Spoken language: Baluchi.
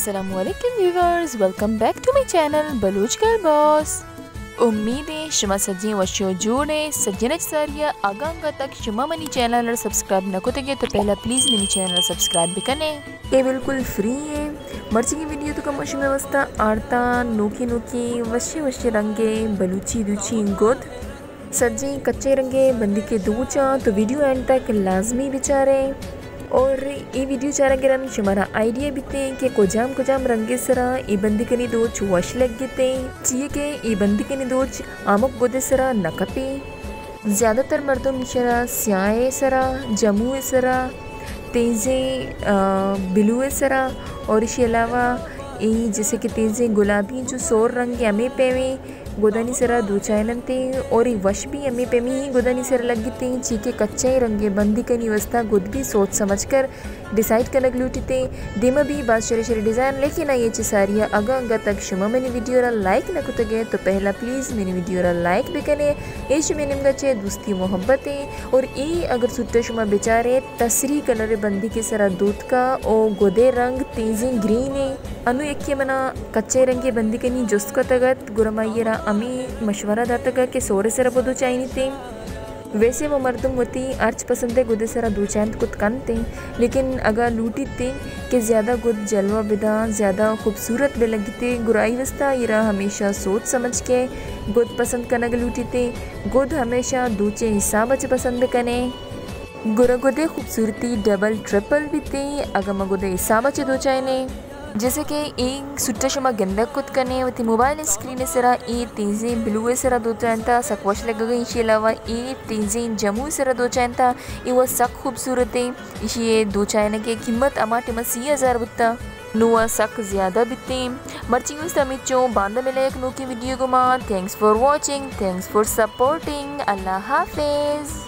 السلام علیکم viewers, welcome back to my channel Baloch girl boss. امید ایں شما سجیں وش و جوڑ ایں۔ سجیں، اچ ساری ءَ اگاں انگت تک شما منی چینل ءَ سبسکرائب نہ کتگ ئے تو پہلا پلیز منی چینل ءَ سبسکرائب بکن ئے۔ اے بالکل فری ایں۔ مرچی کی ویڈیو تو کم شمے واسطہ آرتا نوکیں نوکیں وشیں وشیں رنگیں بلوچی دوچی گد۔ سجیں کچے رنگیں بندیکے دوچاں تو ویڈیو اینڈ تک لازمی بچاریں۔ اور اے ویڈیو چارگ ءَ رند شمارا آئیڈیا بیتیں کہ کجام کجام رنگے سرا اے بندیکانی دوچ وش لگتیں، چیئے کہ اے بندیکانی دوچ آمک گدے سرا نہ کپی۔ زیادہ تر مردم ایشرا سیاہے سرا، جموئے سرا، تیزیں، آ، بلوئے سرا اور ایشی علاوہ اے جیسے کہ تیزیں گلابی جو سور رنگ ہمے پیمیں گدانی سرا دوچائیننتیں اور اے وش بھی ہمے پیمیں گدانی سرا لگتیں، چی کہ کچیں رنگیں بندیکانی واسطہ گد بھی سوچ سمجھ کر ڈیسائیڈ کنگ لوٹیتیں۔ دیما بھی باز شریں شریں ڈیزائن، لیکن آئی چہ ساری ءَ اگاں انگت تک شما منی ویڈیو را لائک نہ کتگ ئے تو پہلا پلیز منی ویڈیو را لائک بکن ئے۔ اے شمے نیمگا چہ دوستی محبت ایں۔ اور اے اگر سوٹا شما بچارے تسری کلر بندیکے سرا دوتکا او گدے رنگ تیزیں گرین ایں۔ انو یکے منا کچے رنگے بندیکانی جست کتگ ات، گڑا ما آئی را ہمے مشورہ داتگ کہ سورے سرا بدوچائینیتیں۔ ویسے وہ مردم وتی ہرچ پسندیں گدے سرا دوچائینت کت کنتیں، لیکن اگاں لوٹیتیں کہ زیادہ گد جلوہ بداں، زیادہ خوبصورت بہ لگیتیں، گڑا آئی واسطہ آئی را ہمیشہ سوچ سمجھ کے گد پسند کنگ لوٹیتیں۔ گد ہمیشہ دوچیں حساب ءَ چہ پسند بکنے۔ گڑا گدے خوبصورتی ڈبل ٹرپل بیتیں، اگاں ما گدے حساب ءَ چہ دوچائینیں۔ جیسے کہ اے سوٹا شما گندگ کت کنے، وتی موبائل اسکرین سرا اے تیزیں بلو سرا دوچائینتا، سک وش لگگ ءَ۔ ایشی علاوہ اے تیزیں جمو سرا دوچائینتا، اے و سک خوبصورت ایں۔ ایشی دوچائینگ ءِ قیمت ہما ٹائم سی ہزار بوتا، نو سک زیادہ بیتیں۔ مرچی واسطہ ہمینچو، باندا ملیں یک نوکیں ویڈیو گوما۔ Thanks for watching, thanks for supporting. اللہ حافظ۔